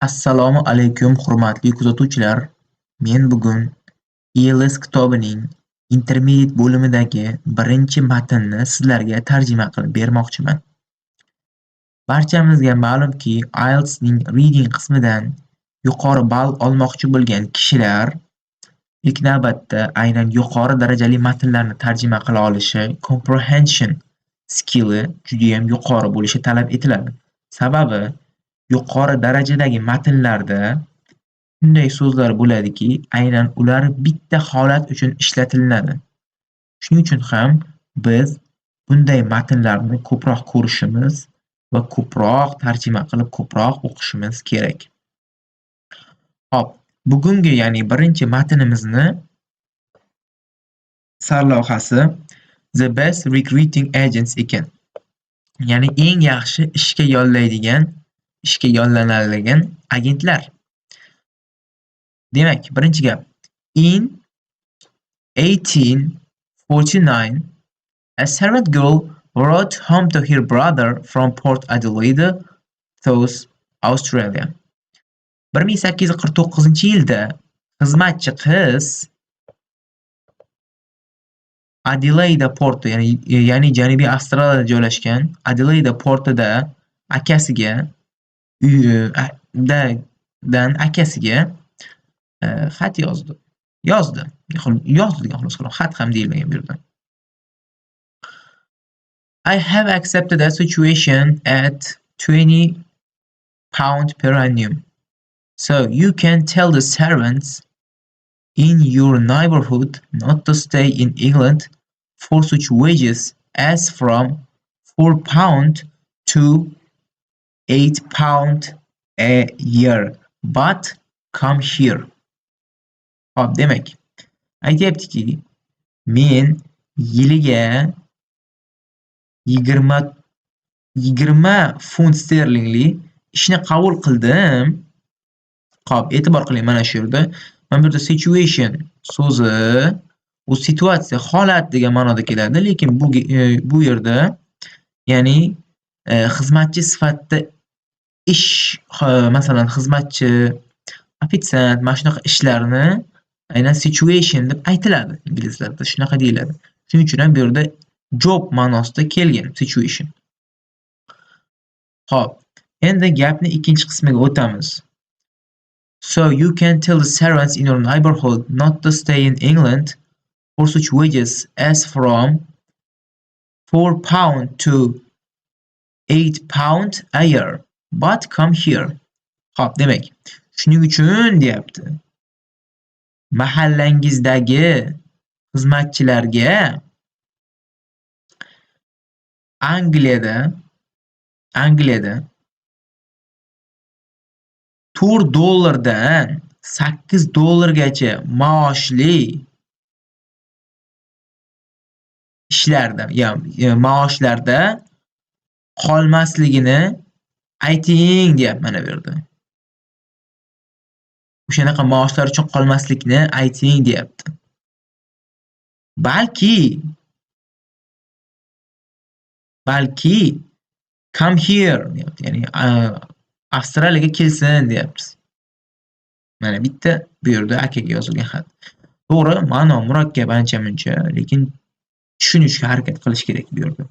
Assalomu alaykum, hurmatli kuzatuvchilar. Men bugun IELTS kitobining Intermediate bo'limidagi birinchi matnni sizlarga tarjima qilib bermoqchiman. Barchamizga ma'lumki, IELTSning reading qismidan yuqori ball olmoqchi bo'lgan kishilar ilk navbatda aynan yuqori darajali matnlarni tarjima qila olishi, comprehension skilli judayam yuqori bo'lishi talab etiladi. Sababi yuqori darajadagi matnlarda shunday so'zlar bo'ladiki, aynan ular bitta holat uchun ishlatilinadi. Shuning uchun ham biz bunday matnlarni ko'proq ko'rishimiz va ko'proq tarjima qilib, ko'proq o'qishimiz kerak. Xo'p, bugungi, ya'ni birinchi matnimizni sarlavhasi "The Best Recruiting Agents" ekan. Ya'ni eng yaxshi ishga yollaydigan, ishga yollanadigan agentlar. Demak, birinchi gap: In 1849, a servant girl wrote home to her brother from Port Adelaide, South Australia. 1849-yilda xizmatchi qiz Adelaida porti, ya'ni Janubiy Avstraliyada joylashgan Adelaida portida akasiga dan akasiga xat yozdi. Yozdi. Yozdi degan xulosa qilaman. Xat ham deyilmagan bu yerda. "I have accepted a situation at £20 per annum. So you can tell the servants in your neighborhood not to stay in England for such wages as from £4 to £8 a year, but come here." Xo'p, demak, aytyaptiki, men yiliga 20 funt sterlingli ishni qabul qildim. Xo'p, e'tibor qiling mana shu yerda. Mana bu yerda situation so'zi u situatsiya, holat degan ma'noda keladi, lekin bu yerda, ya'ni xizmatchi sifatida ish, masalan, xizmatchi, ofitsiant, mana shunaqa ishlarni aynan situation deb aytiladi inglizlarda, shunaqa deyiladi. Shuning uchun ham bu yerda job ma'nosida kelgan situation. Xo'p, endi gapni ikkinchi qismiga o'tamiz. "So you can tell the servants in your neighborhood not to stay in England for such wages as from £4 to £8 a year, but come here." Xo'p, demak, shuning uchun deyapti. Mahallangizdagi xizmatchilarga Angliyada 4 dollardan 8 dollargacha maoshli ishlarda, maoshlarda qolmasligini ayting, deyapti mana bu yerda. O'shanaqa maoshlar uchun qolmaslikni ayting, deyapti. Balki come here deyapti, ya'ni Avstraliyaga kelsin, deyapti. Mana bitta bu yerda akaga yozilgan xat. To'g'ri, ma'no murakkab ancha-muncha, lekin tushunishga harakat qilish kerak bu yerda.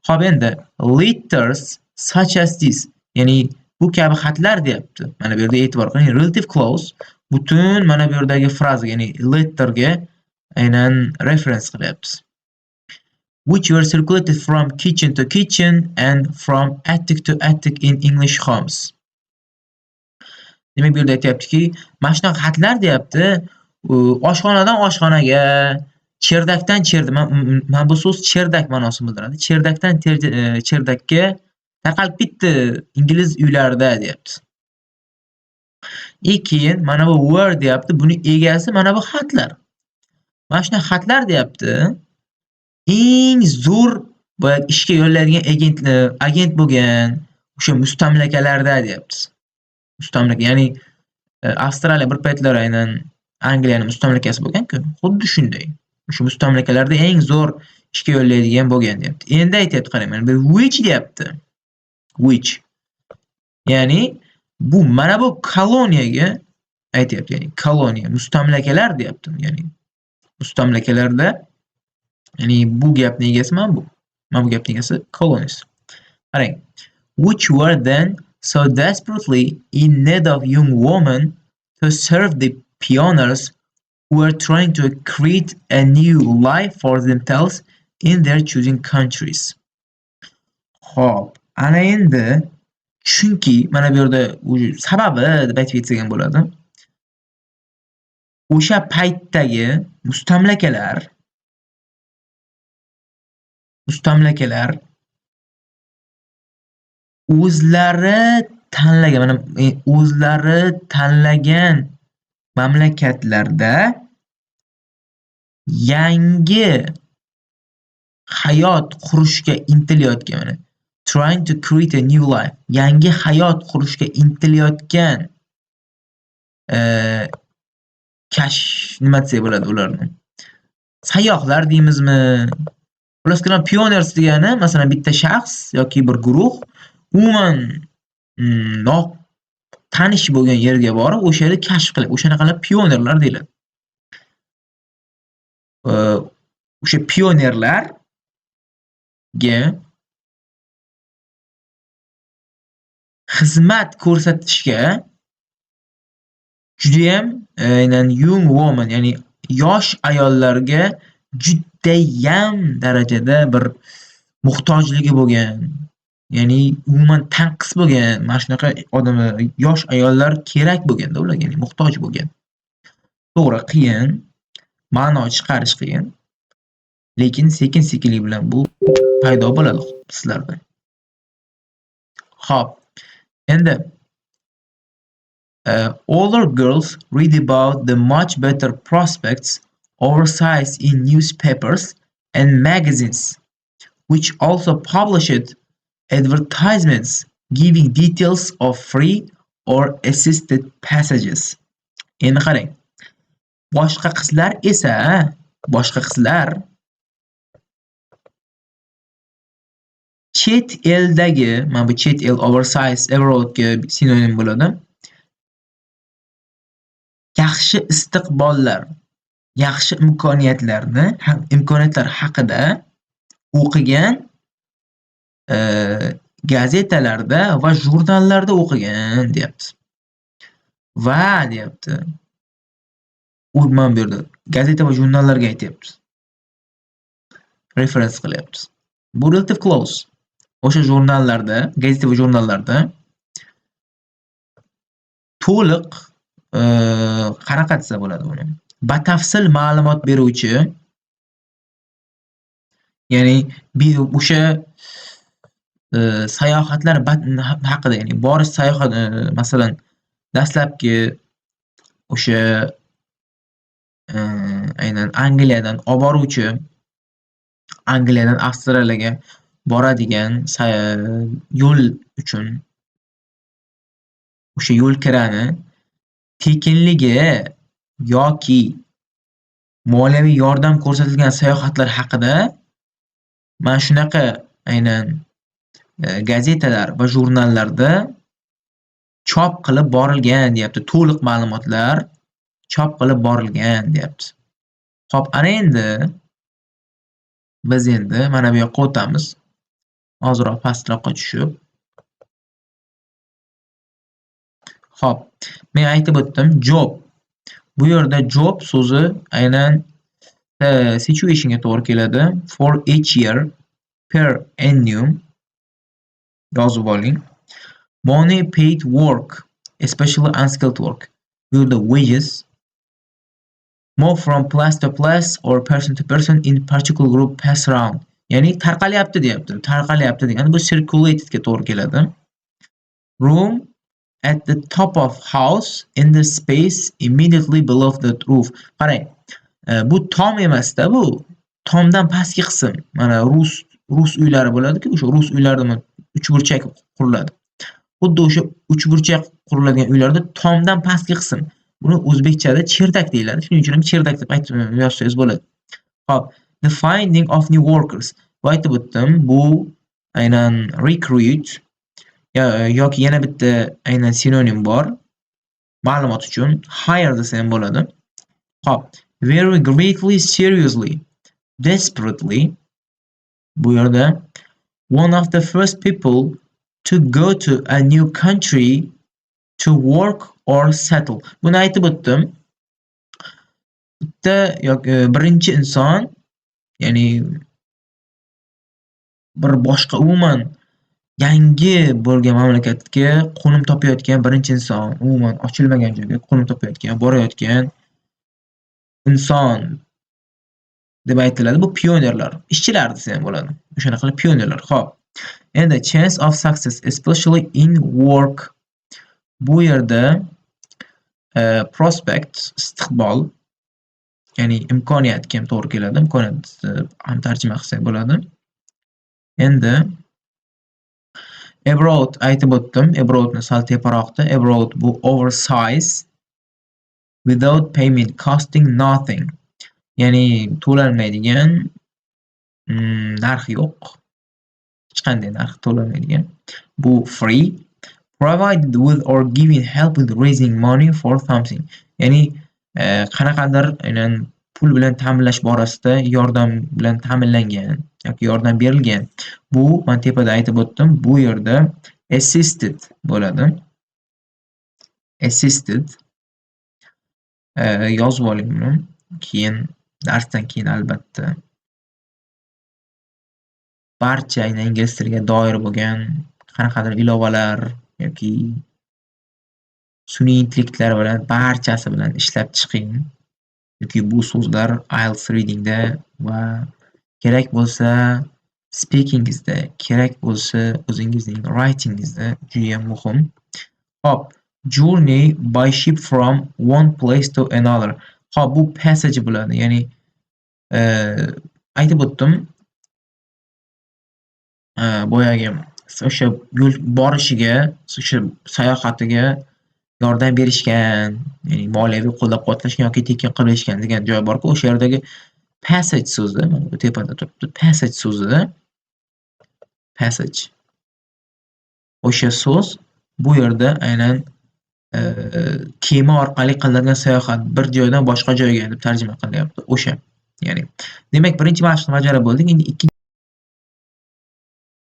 Xo'p, endi letters such as this, ya'ni bu kabi xatlar, deyapti. Mana bu yerda e'tibor qiling, relative clause butun mana bu yerdagi frazaga, ya'ni letterga aynan reference qilyapmiz. Which were circulated from kitchen to kitchen and from attic to attic in English homes. Demak, bu yerda aytyaptiki, mana shunaqa xatlar, deyapti, oshxonadan oshxonaga, cherdakdan mana bu so'z чердак ma'nosini bildiradi. Cherdakdan cherdakka tarqalib ketdi ingliz uylarida, deyapti. И keyin mana bu were, deyapti, buni egasi mana bu xatlar. Mana shunaqa xatlar, deyapti, eng zo'r boyagi ishga yollaydigan agent bo'lgan o'sha mustamlakalarda, deyapti. Mustamlaka, ya'ni Avstraliya bir paytlar aynan Angliyani mustamlakasi bo'lgan-ku, xuddi shunday. O'sha mustamlakalarda eng zo'r ishga yollaydigan bo'lgan, deyapti. Endi aytyapti, qarang, mana bu which deyapti. Which. Ya'ni Bu mana bu koloniyaga aytyapti, ya'ni koloniya, mustamlakalar deyapti, ya'ni mustamlakalarda, ya'ni bu gapni egasi mana bu. Mana bu gapning egasi colonies. Qarang. Which were then so desperately in need of young women to serve the pioneers who were trying to create a new life for themselves in their choosing countries. Xo'p, ana endi chunki mana bu yerda sababi deb aytib ketsak ham bo'ladi. O'sha paytdagi mustamlakalar o'zlari tanlagan, mana o'zlari tanlagan mamlakatlarda yangi hayot qurishga intilayotgan, mana trying to create a new life, yangi hayot qurishga intilayotgan kashf, nima desak bo'ladi ularni? Sayyohlar deymizmi? Xullas kalom, pioneers degani, masalan, bitta shaxs yoki bir guruh umuman tanish bo'lgan yerga borib, o'sha yerda kashf qilib, o'shanaqalar pionerlar deyiladi. O'sha pionerlarga xizmat ko'rsatishga judayam aynan young woman, ya'ni yosh ayollarga judayam darajada bir muhtojligi bo'lgan, ya'ni umuman tanqis bo'lgan, mana shunaqa odamlar, yosh ayollar kerak bo'lganda ularga, ya'ni muhtoj bo'lgan. To'g'ri, qiyin, ma'no chiqarish qiyin, lekin sekin-sekinlik bilan bu paydo bo'ladi sizlarda. Xo'p, endi older girls read about the much better prospects overseas in newspapers and magazines, which also published advertisements giving details of free or assisted passages. Endi qarang. Boshqa qizlar esa, boshqa qizlar chet eldagi, mana bu chet el, overseas, abroadga sinonim bo'ladi. Yaxshi istiqbollar, yaxshi imkoniyatlarni, imkoniyatlar haqida o'qigan, gazetalarda va jurnallarda o'qigan deyapti. Va deyapti. U mana bu yerda gazeta va jurnallarga aytyapti. Reference qilyapti. Bu relative clause. O'sha jurnallarda, gazeta va jurnallarda to'liq, qanaqa desa bo'ladi buni? Batafsil ma'lumot beruvchi, ya'ni o'sha sayohatlar haqida, ya'ni borish sayohat, masalan, dastlabki o'sha aynan Angliyadan olib boruvchi, Angliyadan Avstraliyaga boradigan yo'l uchun o'sha yo'l kirani tekinligi yoki moliyaviy yordam ko'rsatilgan sayohatlar haqida mana shunaqa aynan gazetalar va jurnallarda chop qilib borilgan deyapti. To'liq ma'lumotlar chop qilib borilgan deyapti. Xo'p, ana endi biz endi mana bu yoqqa o'tamiz. Ozroq pastroqqa tushib. Xo'p, men aytib o'tdim, job. Bu yerda job so'zi aynan situationga to'g'ri keladi. For each year per annum yozib oling. Money paid work, especially unskilled work. Bu yerda wages move from place to place or person to person in particular group pass round. Ya'ni tarqalyapti deyapti. Tarqalyapti degani bu circulatedga to'g'ri keladi. Room at the top of house in the space immediately below the roof. Qarang, bu tom emasda bu. Tomdan pastki qism. Mana rus uylari bo'ladi-ku, o'sha rus uylarida uchburchak quriladi. Xuddi o'sha uchburchak quriladigan uylarda tomdan pastki qism. Buni o'zbekchada cherdak deyiladi. Shuning uchun ham cherdak deb aytib yozsangiz bo'ladi. Xo'p, the finding of new workers. Bu aytib o'tdim, bu aynan recruit. Yoki yana bitta aynan sinonim bor. Ma'lumot uchun hire desa ham bo'ladi. Xo'p, very greatly, seriously, desperately. Bu yerda one of the first people to go to a new country to work or settle. Buni aytib o'tdim. Bitta yoki birinchi inson, ya'ni bir boshqa, umuman yangi bo'lgan mamlakatga qo'nim topayotgan birinchi inson, umuman ochilmagan joyga qo'nim topayotgan, borayotgan inson deb aytiladi. Bu pionerlar, ishchilar desa ham bo'ladi. O'shanaqa qilib pionerlar. Xo'p. Endi chance of success, especially in work. Bu yerda prospect, istiqbol, ya'ni imkoniyatga ham to'g'ri keladi. Imkoniyat ham tarjima qilsak bo'ladi. Endi abroad aytib o'tdim. Abroadni sal teparoqda. Abroad bu oversize without payment, costing nothing. Ya'ni to'lanmaydigan, narxi yo'q. Hech qanday narx to'lanmaydigan. Bu free. Provided with or giving help with raising money for something. Ya'ni qanaqadir aynan pul bilan ta'minlash borasida yordam bilan ta'minlangan yoki yordam berilgan. Bu man tepada aytib o'tdim. Bu yerda assisted bo'ladi. Assisted. Yozib oling buni. Keyin darsdan keyin albatta barcha aynan ingliz tiliga doir bo'lgan qanaqadir ilovalar yoki sun'iy intellektlar bilan, barchasi bilan ishlab chiqing. Chunki bu so'zlar IELTS readingda va kerak bo'lsa speakingizda, kerak bo'lsa o'zingizning writingizda judayam muhim. Xo'p, journey by ship from one place to another. Xo'p, bu passage bo'ladi. Ya'ni aytib o'tdim. Boyagi o'sha yo'l borishiga, o'sha sayohatiga yordam berishgan, ya'ni moliyaviy qo'llab-quvvatlashgan yoki tekin qilib berishgan degan joy bor-ku, o'sha yerdagi passage so'zi mana bu tepada turibdi. Passage so'zida, passage. O'sha so'z bu yerda aynan kema orqali qilinadigan sayohat bir joydan boshqa joyga deb tarjima qilinyapti. O'sha. Ya'ni demak, birinchi mashqni bajarib bo'ldik. Endi ikkinchi